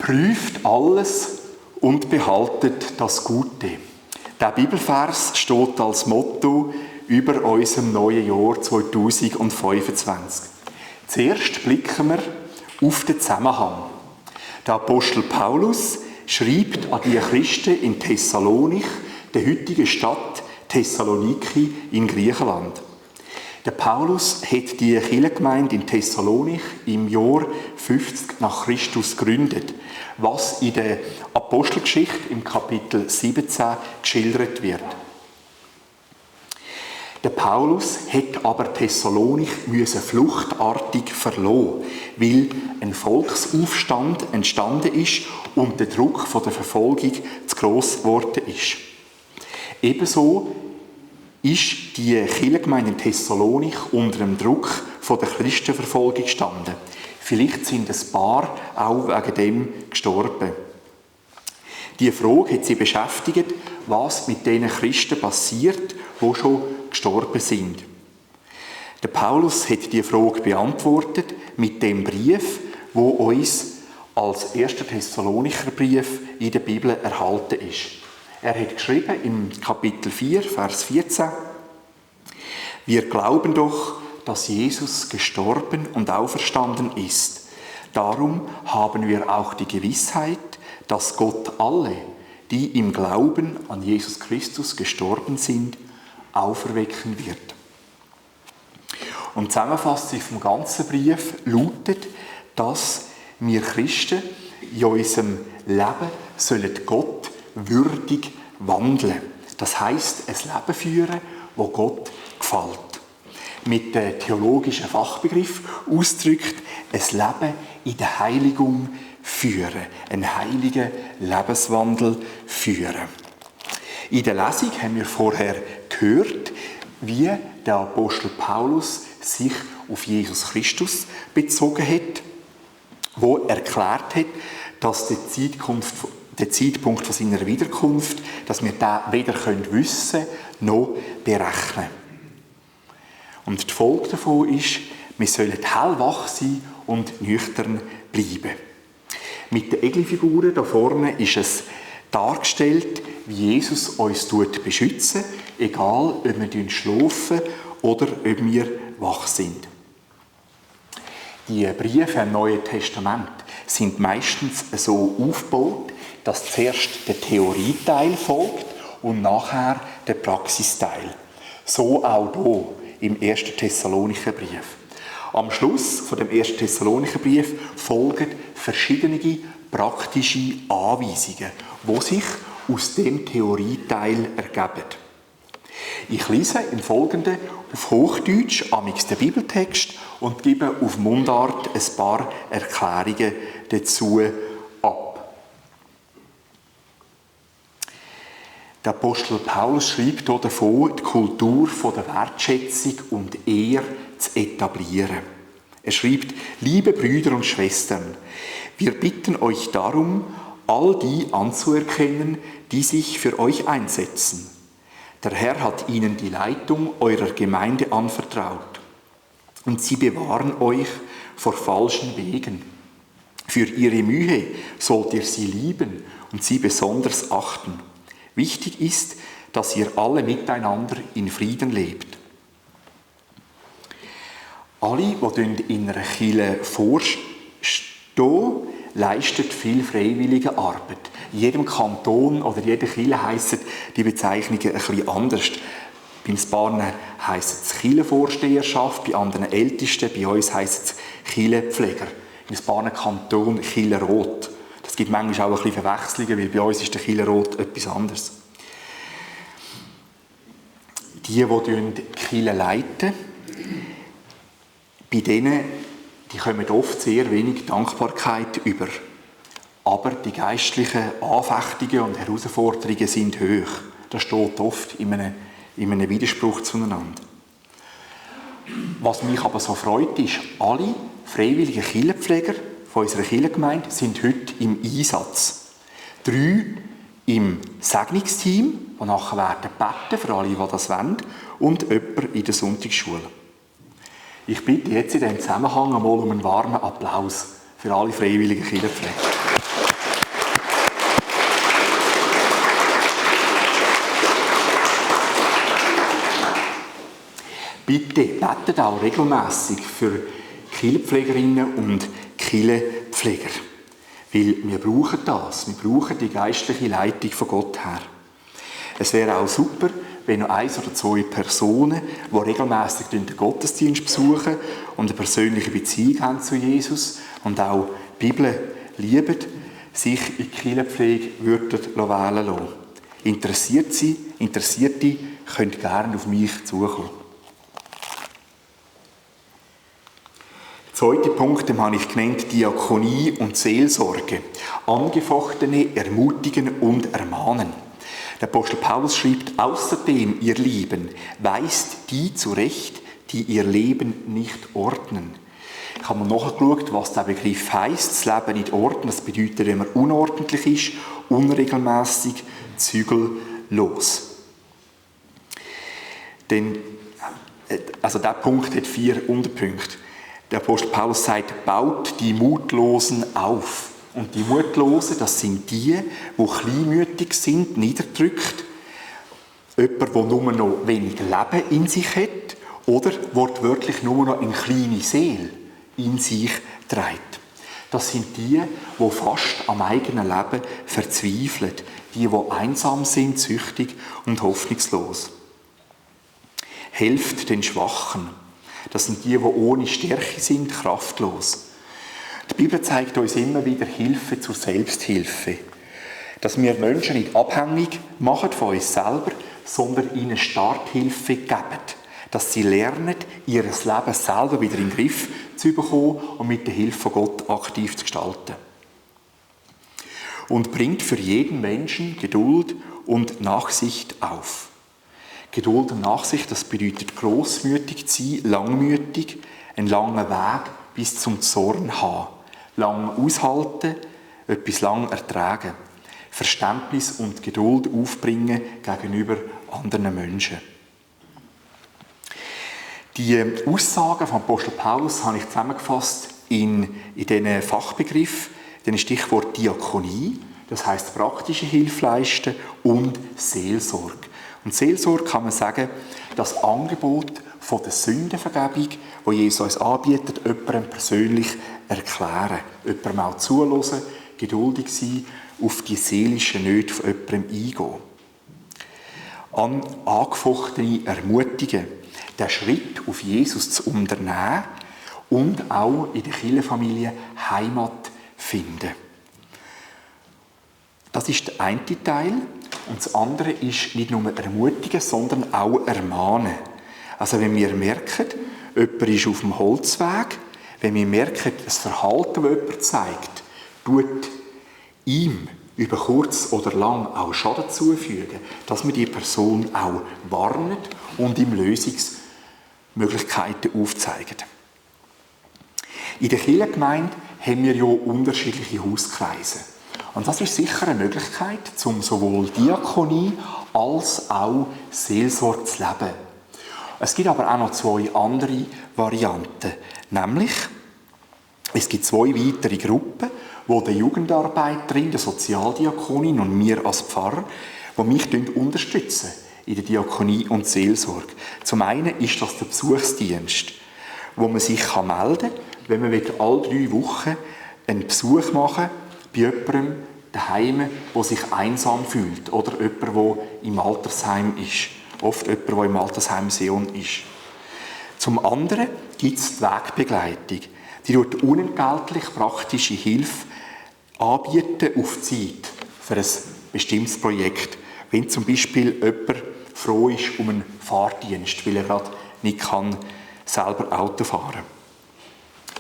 Prüft alles und behaltet das Gute. Der Bibelvers steht als Motto über unserem neuen Jahr 2025. Zuerst blicken wir auf den Zusammenhang. Der Apostel Paulus schreibt an die Christen in Thessalonich, der heutigen Stadt Thessaloniki in Griechenland. Der Paulus hat die Kirchengemeinde in Thessalonich im Jahr 50 nach Christus gegründet, was in der Apostelgeschichte im Kapitel 17 geschildert wird. Der Paulus hat aber Thessalonich fluchtartig verlassen, weil ein Volksaufstand entstanden ist und der Druck von der Verfolgung zu gross geworden ist. Ebenso ist die Kirchengemeinde in Thessalonich unter dem Druck von der Christenverfolgung gestanden. Vielleicht sind ein paar auch wegen dem gestorben. Die Frage hat sie beschäftigt, was mit den Christen passiert, die schon gestorben sind. Der Paulus hat die Frage beantwortet mit dem Brief, wo uns als erster Thessalonicher Brief in der Bibel erhalten ist. Er hat geschrieben im Kapitel 4, Vers 14: Wir glauben doch, dass Jesus gestorben und auferstanden ist. Darum haben wir auch die Gewissheit, dass Gott alle, die im Glauben an Jesus Christus gestorben sind, auferwecken wird. Und die Zusammenfassung vom ganzen Brief lautet, dass wir Christen in unserem Leben sollen Gott würdig wandeln. Das heisst, ein Leben führen, das Gott gefällt. Mit dem theologischen Fachbegriff ausdrückt, ein Leben in der Heiligung führen, einen heiligen Lebenswandel führen. In der Lesung haben wir vorher gehört, wie der Apostel Paulus sich auf Jesus Christus bezogen hat, wo erklärt hat, dass der Zeitpunkt von seiner Wiederkunft, dass wir den weder wissen noch berechnen. Und die Folge davon ist, wir sollen hellwach sein und nüchtern bleiben. Mit den Egelfiguren da vorne ist es dargestellt, wie Jesus uns beschützen, egal ob wir schlafen oder ob wir wach sind. Die Briefe im Neuen Testament sind meistens so aufgebaut, dass zuerst der Theorieteil folgt und nachher der Praxisteil. So auch hier im 1. Thessalonicher Brief. Am Schluss von dem 1. Thessalonicher Brief folgen verschiedene praktische Anweisungen, die sich aus dem Theorieteil ergeben. Ich lese im Folgenden auf Hochdeutsch amix den Bibeltext und gebe auf Mundart ein paar Erklärungen dazu ab. Der Apostel Paulus schreibt hier davon, die Kultur der Wertschätzung und Ehre zu etablieren. Er schreibt: Liebe Brüder und Schwestern, wir bitten euch darum, all die anzuerkennen, die sich für euch einsetzen. Der Herr hat ihnen die Leitung eurer Gemeinde anvertraut und sie bewahren euch vor falschen Wegen. Für ihre Mühe sollt ihr sie lieben und sie besonders achten. Wichtig ist, dass ihr alle miteinander in Frieden lebt. Alle, die in einer Kirche vorstehen, leisten viel freiwillige Arbeit. In jedem Kanton oder jeder Kirche heissen die Bezeichnungen ein bisschen anders. Bei ein paar heisst es Kirchenvorsteherschaft, bei anderen Ältesten, bei uns heisst es Kirchenpfleger. In ein paar Kantonen Kirchenrot. Es gibt manchmal auch ein bisschen Verwechslungen, weil bei uns ist der Kirchenrot etwas anderes. Die Kirche leiten, bei denen die kommen oft sehr wenig Dankbarkeit über. Aber die geistlichen Anfechtungen und Herausforderungen sind hoch. Das steht oft in einem Widerspruch zueinander. Was mich aber so freut, ist, alle freiwilligen Kirchenpfleger von unserer Kirchengemeinde sind heute im Einsatz. 3 im Segnungsteam, die nachher werden beten, für alle, die das wollen, und jemand in der Sonntagsschule. Ich bitte jetzt in diesem Zusammenhang einmal um einen warmen Applaus für alle freiwilligen Kirchenpfleger. Bitte betet auch regelmässig für Kirchenpflegerinnen und Kirchenpfleger. Weil wir brauchen das. Wir brauchen die geistliche Leitung von Gott her. Es wäre auch super, wenn noch 1 oder 2 Personen, die regelmässig den Gottesdienst besuchen und eine persönliche Beziehung haben zu Jesus und auch die Bibel lieben, sich in die Kirchenpflege wählen lassen. Interessierte können gerne auf mich zukommen. Der zweite Punkt, den habe ich genannt, Diakonie und Seelsorge. Angefochtene ermutigen und ermahnen. Der Apostel Paulus schreibt, außerdem, ihr Lieben, weist die zurecht, die ihr Leben nicht ordnen. Ich habe mal nachgeschaut, was der Begriff heisst. Das Leben nicht ordnen, das bedeutet, wenn man unordentlich ist, unregelmäßig, zügellos. Denn, dieser Punkt hat 4 Unterpunkte. Der Apostel Paulus sagt, baut die Mutlosen auf. Und die Mutlosen, das sind die kleinmütig sind, niederdrückt. Jemand, der nur noch wenig Leben in sich hat oder wortwörtlich nur noch eine kleine Seele in sich trägt. Das sind die fast am eigenen Leben verzweifeln. Die einsam sind, süchtig und hoffnungslos. Helft den Schwachen. Das sind die ohne Stärke sind, kraftlos. Die Bibel zeigt uns immer wieder Hilfe zur Selbsthilfe. Dass wir Menschen nicht abhängig machen von uns selber, sondern ihnen Starthilfe geben. Dass sie lernen, ihr Leben selber wieder in den Griff zu bekommen und mit der Hilfe von Gott aktiv zu gestalten. Und bringt für jeden Menschen Geduld und Nachsicht auf. Geduld und Nachsicht, das bedeutet grossmütig zu sein, langmütig, einen langen Weg bis zum Zorn haben. Lang aushalten, etwas lang ertragen. Verständnis und Geduld aufbringen gegenüber anderen Menschen. Die Aussagen von Apostel Paulus habe ich zusammengefasst in diesen Fachbegriff, den Stichwort Diakonie, das heisst praktische Hilfe leisten, und Seelsorge. Und Seelsorge kann man sagen, das Angebot von der Sündenvergebung, die Jesus uns anbietet, jemandem persönlich erklären, jemandem auch zuhören, geduldig sein, auf die seelischen Nöte von jemandem eingehen. Angefochtene ermutigen, den Schritt auf Jesus zu unternehmen und auch in der Kirchenfamilie Heimat finden. Das ist der eine Teil. Und das andere ist nicht nur ermutigen, sondern auch ermahnen. Also wenn wir merken, jemand ist auf dem Holzweg, wenn wir merken, das Verhalten, das jemand zeigt, tut ihm über kurz oder lang auch Schaden zufügen, dass wir die Person auch warnen und ihm Lösungsmöglichkeiten aufzeigen. In der Kirchengemeinde haben wir ja unterschiedliche Hauskreise. Und das ist sicher eine Möglichkeit, um sowohl Diakonie als auch Seelsorge zu leben. Es gibt aber auch noch 2 andere Varianten. Nämlich, es gibt 2 weitere Gruppen, wo die Jugendarbeiterin, der Sozialdiakonin und wir als Pfarrer, die mich unterstützen in der Diakonie und Seelsorge. Zum einen ist das der Besuchsdienst, wo man sich melden kann, wenn man alle 3 Wochen einen Besuch machen bei jemandem daheim, der sich einsam fühlt oder jemand, der im Altersheim ist. Oft jemand, der im Altersheim Sion ist. Zum anderen gibt es die Wegbegleitung. Die tut unentgeltlich praktische Hilfe anbieten auf Zeit für ein bestimmtes Projekt. Wenn zum Beispiel jemand froh ist um einen Fahrdienst, weil er gerade nicht selber Auto fahren kann.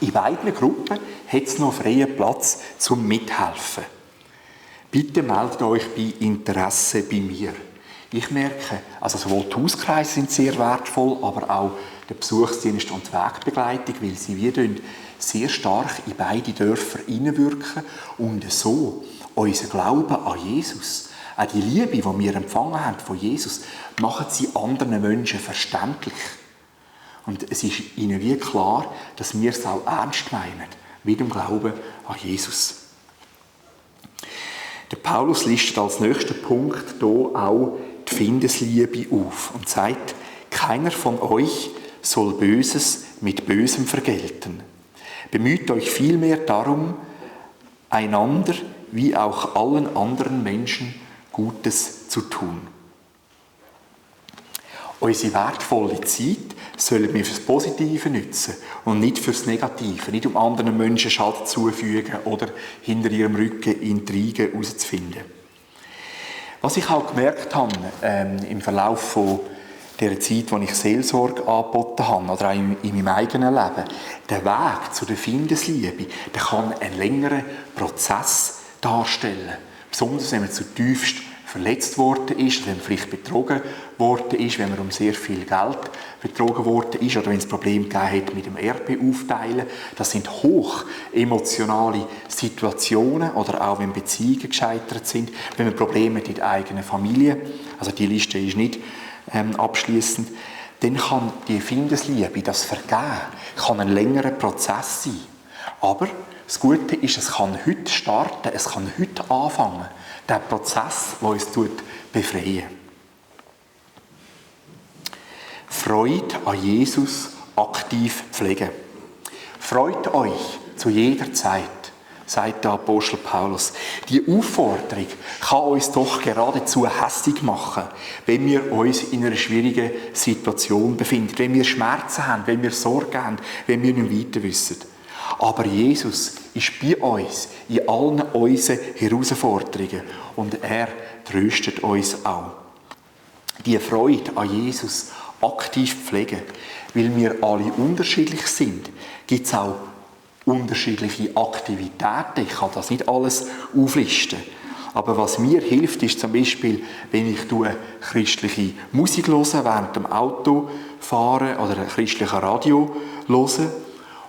In beiden Gruppen hat es noch freien Platz zum Mithelfen. Bitte meldet euch bei Interesse bei mir. Ich merke, also sowohl die Hauskreise sind sehr wertvoll, aber auch der Besuchsdienst und die Wegbegleitung, weil sie sehr stark in beide Dörfer hineinwirken und so unser Glauben an Jesus, auch die Liebe, die wir empfangen haben von Jesus, machen sie anderen Menschen verständlich. Und es ist ihnen wie klar, dass wir es auch ernst meinen, mit dem Glauben an Jesus. Der Paulus listet als nächsten Punkt hier auch die Findesliebe auf und sagt, keiner von euch soll Böses mit Bösem vergelten. Bemüht euch vielmehr darum, einander wie auch allen anderen Menschen Gutes zu tun. Unsere wertvolle Zeit sollen wir fürs Positive nutzen und nicht fürs Negative, nicht um anderen Menschen Schaden zufügen oder hinter ihrem Rücken Intrigen herauszufinden. Was ich auch gemerkt habe im Verlauf von der Zeit, wo ich Seelsorge angeboten habe, oder auch in meinem eigenen Leben, der Weg zu der Findesliebe, der kann einen längeren Prozess darstellen. Besonders wenn man zutiefst verletzt worden ist, wenn man vielleicht betrogen worden ist, wenn man um sehr viel Geld betrogen worden ist oder wenn es Probleme gegeben hat mit dem Erbe aufteilen. Das sind hoch emotionale Situationen oder auch wenn Beziehungen gescheitert sind, wenn man Probleme mit der eigenen Familie, also die Liste ist nicht abschließend, dann kann die Findesliebe, das Vergeben, kann ein längerer Prozess sein. Aber das Gute ist, es kann heute starten, es kann heute anfangen. Der Prozess, der uns befreien. Freude an Jesus aktiv pflegen. Freut euch zu jeder Zeit, sagt der Apostel Paulus. Die Aufforderung kann uns doch geradezu hässig machen, wenn wir uns in einer schwierigen Situation befinden, wenn wir Schmerzen haben, wenn wir Sorgen haben, wenn wir nicht weiter wissen. Aber Jesus ist bei uns in allen unseren Herausforderungen und er tröstet uns auch. Die Freude an Jesus aktiv pflegen, weil wir alle unterschiedlich sind, gibt es auch unterschiedliche Aktivitäten. Ich kann das nicht alles auflisten. Aber was mir hilft, ist zum Beispiel, wenn ich christliche Musik höre, während dem Autofahren oder ein christliches Radio höre.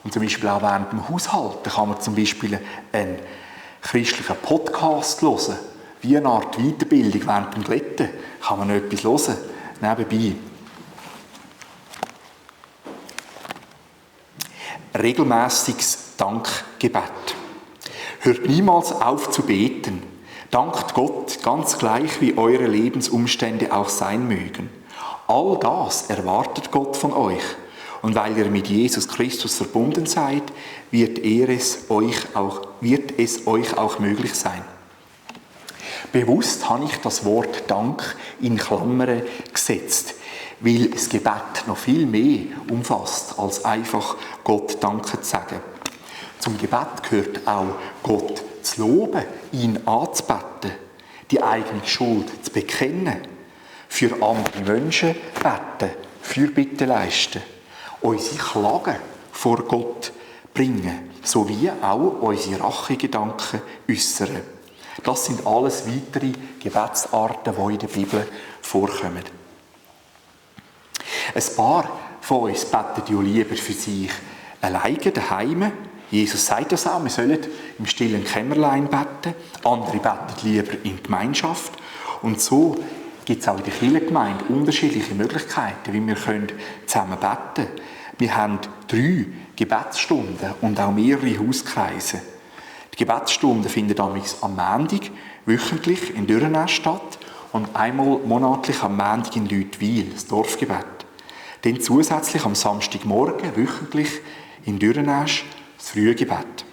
Und zum Beispiel auch während dem Haushalten kann man zum Beispiel einen christlichen Podcast hören. Wie eine Art Weiterbildung während dem Glätten kann man noch etwas hören, nebenbei. Regelmäßiges Dankgebet. Hört niemals auf zu beten. Dankt Gott, ganz gleich wie eure Lebensumstände auch sein mögen. All das erwartet Gott von euch. Und weil ihr mit Jesus Christus verbunden seid, wird es euch auch möglich sein. Bewusst habe ich das Wort Dank in Klammern gesetzt, weil das Gebet noch viel mehr umfasst, als einfach Gott Danke zu sagen. Zum Gebet gehört auch, Gott zu loben, ihn anzubeten, die eigene Schuld zu bekennen, für andere Menschen beten, Fürbitte leisten, unsere Klagen vor Gott bringen, sowie auch unsere Rachegedanken äußern. Das sind alles weitere Gebetsarten, die in der Bibel vorkommen. Ein paar von uns beten ja lieber für sich alleine daheim. Jesus sagt das auch, wir sollen im stillen Kämmerlein beten. Andere beten lieber in Gemeinschaft. Und so gibt es auch in der Kirchengemeinde unterschiedliche Möglichkeiten, wie wir zusammen beten können. Wir haben 3 Gebetsstunden und auch mehrere Hauskreise. Die Gebetsstunden finden am Montag wöchentlich in Dürrenäsch statt und einmal monatlich am Montag in Leutwil, das Dorfgebet. Dann zusätzlich am Samstagmorgen wöchentlich in Dürrenäsch das Frühgebet.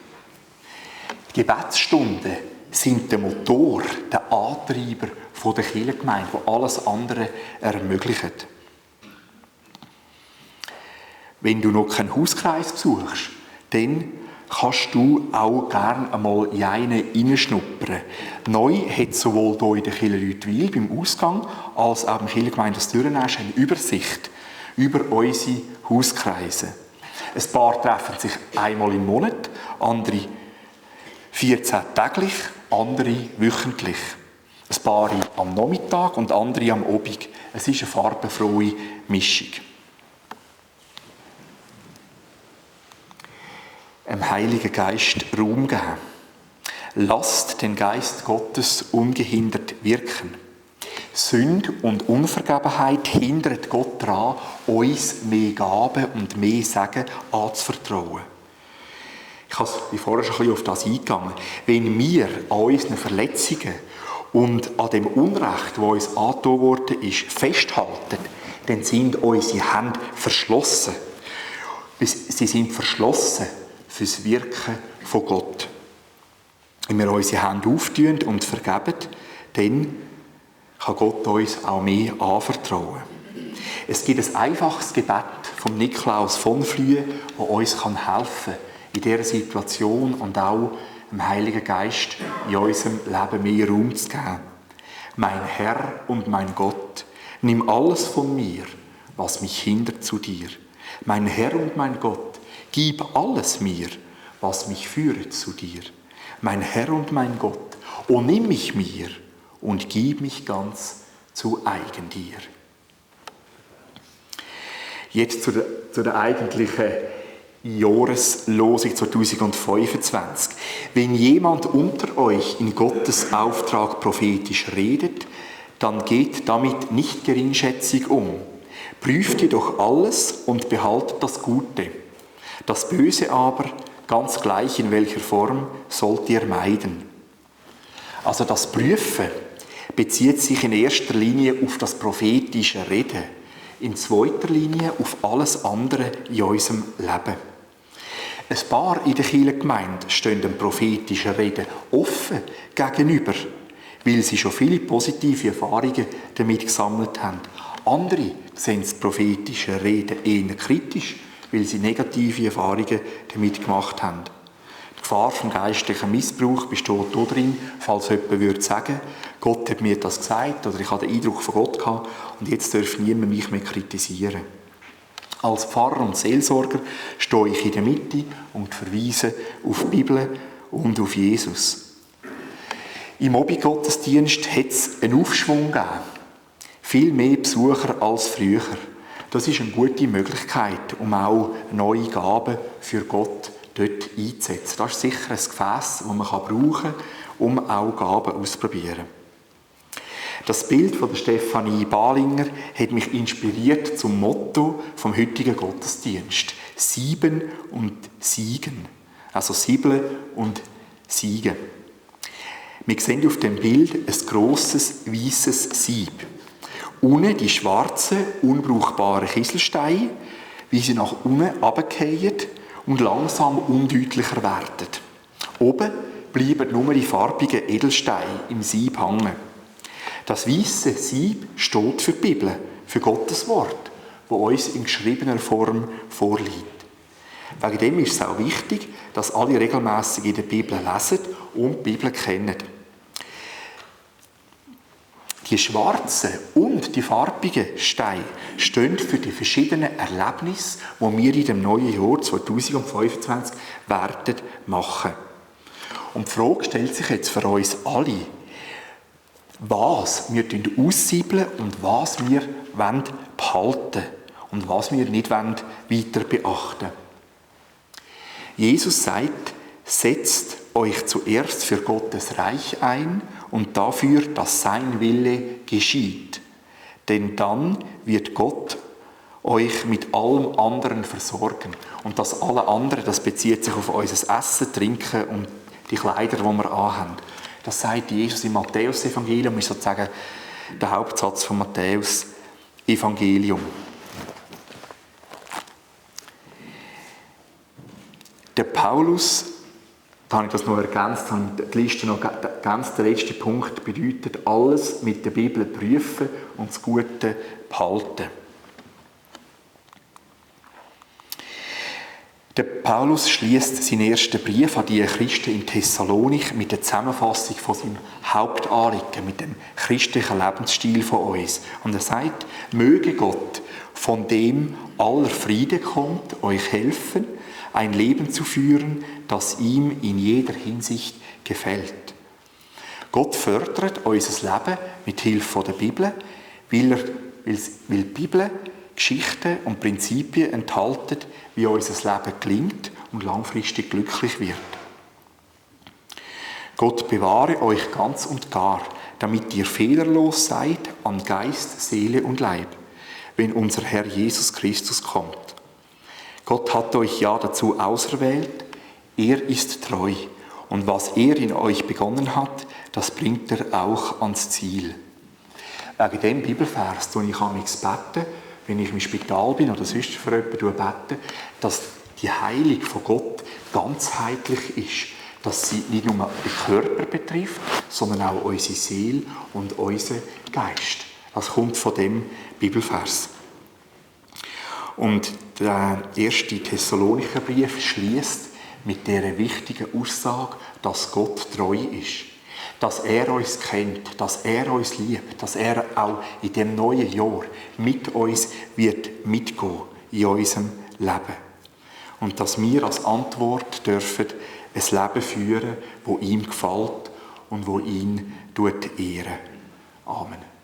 Die Gebetsstunden sind der Motor, der Antreiber der Kirchengemeinde, der alles andere ermöglicht. Wenn du noch keinen Hauskreis besuchst, dann kannst du auch gerne einmal in einen hineinschnuppern. Neu hat sowohl hier in der Kirche Leutwil beim Ausgang als auch im Kirchengemeinde Dürrenäsch eine Übersicht über unsere Hauskreise. Ein paar treffen sich einmal im Monat, andere 14 täglich, andere wöchentlich. Ein paar am Nachmittag und andere am Abend. Es ist eine farbenfrohe Mischung. Dem Heiligen Geist Raum geben. Lasst den Geist Gottes ungehindert wirken. Sünde und Unvergebenheit hindert Gott daran, uns mehr Gaben und mehr Segen anzuvertrauen. Ich bin vorher schon ein bisschen auf das eingegangen. Wenn wir an unseren Verletzungen und an dem Unrecht, das uns angetan worden ist, festhalten, dann sind unsere Hände verschlossen. Sie sind verschlossen fürs Wirken von Gott. Wenn wir unsere Hände auftun und vergeben, dann kann Gott uns auch mehr anvertrauen. Es gibt ein einfaches Gebet von Nikolaus von Flühe, das uns helfen kann, in dieser Situation und auch dem Heiligen Geist in unserem Leben mehr Raum zu geben. Mein Herr und mein Gott, nimm alles von mir, was mich hindert zu dir. Mein Herr und mein Gott, gib alles mir, was mich führet zu dir. Mein Herr und mein Gott, o nimm mich mir und gib mich ganz zu eigen dir. Jetzt zu der eigentlichen Jahreslosung 2025. Wenn jemand unter euch in Gottes Auftrag prophetisch redet, dann geht damit nicht geringschätzig um. Prüft jedoch alles und behaltet das Gute. Das Böse aber, ganz gleich in welcher Form, sollt ihr meiden. Also das Prüfen bezieht sich in erster Linie auf das prophetische Reden, in zweiter Linie auf alles andere in unserem Leben. Ein paar in der Kirchengemeinde stehen dem prophetischen Reden offen gegenüber, weil sie schon viele positive Erfahrungen damit gesammelt haben. Andere sehen das prophetische Reden eher kritisch, weil sie negative Erfahrungen damit gemacht haben. Die Gefahr vom geistlichen Missbrauch besteht darin, falls jemand würde sagen, Gott hat mir das gesagt oder ich habe den Eindruck von Gott gehabt und jetzt darf niemand mich mehr kritisieren. Als Pfarrer und Seelsorger stehe ich in der Mitte und verweise auf die Bibel und auf Jesus. Im Hobbygottesdienst hat es einen Aufschwung gegeben. Viel mehr Besucher als früher. Das ist eine gute Möglichkeit, um auch neue Gaben für Gott dort einzusetzen. Das ist sicher ein Gefäß, das man brauchen kann, um auch Gaben auszuprobieren. Das Bild von der Stefanie Balinger hat mich inspiriert zum Motto vom heutigen Gottesdienst. Sieben und Siegen. Also Siebeln und Siegen. Wir sehen auf dem Bild ein grosses, weisses Sieb. Unten die schwarzen, unbrauchbaren Kieselsteine, wie sie nach unten runterfallen und langsam undeutlicher werden. Oben bleiben nur die farbigen Edelsteine im Sieb hängen. Das weisse Sieb steht für die Bibel, für Gottes Wort, das uns in geschriebener Form vorliegt. Wegen dem ist es auch wichtig, dass alle regelmässig in der Bibel lesen und die Bibel kennen. Die schwarzen und die farbigen Steine stehen für die verschiedenen Erlebnisse, die wir in dem neuen Jahr 2025 werden machen. Und die Frage stellt sich jetzt für uns alle, was wir aussiebeln und was wir behalten wollen und was wir nicht weiter beachten wollen. Jesus sagt, setzt euch zuerst für Gottes Reich ein und dafür, dass sein Wille geschieht. Denn dann wird Gott euch mit allem anderen versorgen. Und das alle andere, das bezieht sich auf unser Essen, Trinken und die Kleider, die wir anhaben. Das sagt Jesus im Matthäus-Evangelium, ist sozusagen der Hauptsatz vom Matthäus-Evangelium. Der Paulus, da habe ich das noch ergänzt, habe die Liste noch ergänzt, der letzte Punkt bedeutet, alles mit der Bibel prüfen und das Gute behalten. Der Paulus schließt seinen ersten Brief an die Christen in Thessalonik mit der Zusammenfassung von seinem Hauptanliegen, mit dem christlichen Lebensstil von uns. Und er sagt, möge Gott, von dem aller Friede kommt, euch helfen, ein Leben zu führen, das ihm in jeder Hinsicht gefällt. Gott fördert unser Leben mit Hilfe der Bibel, weil die Bibel Geschichten und Prinzipien enthalten, wie unser Leben gelingt und langfristig glücklich wird. Gott bewahre euch ganz und gar, damit ihr fehlerlos seid an Geist, Seele und Leib, wenn unser Herr Jesus Christus kommt. Gott hat euch ja dazu auserwählt, er ist treu und was er in euch begonnen hat, das bringt er auch ans Ziel. Wegen dem Bibelvers tue ich amigs beten, wenn ich im Spital bin oder sonst für jemanden bete, dass die Heilung von Gott ganzheitlich ist. Dass sie nicht nur den Körper betrifft, sondern auch unsere Seele und unseren Geist. Das kommt von dem Bibelvers. Und der erste Thessalonicher Brief schließt mit dieser wichtigen Aussage, dass Gott treu ist. Dass er uns kennt, dass er uns liebt, dass er auch in dem neuen Jahr mit uns wird mitgehen in unserem Leben. Und dass wir als Antwort dürfen ein Leben führen, das ihm gefällt und das ihn ehrt. Amen.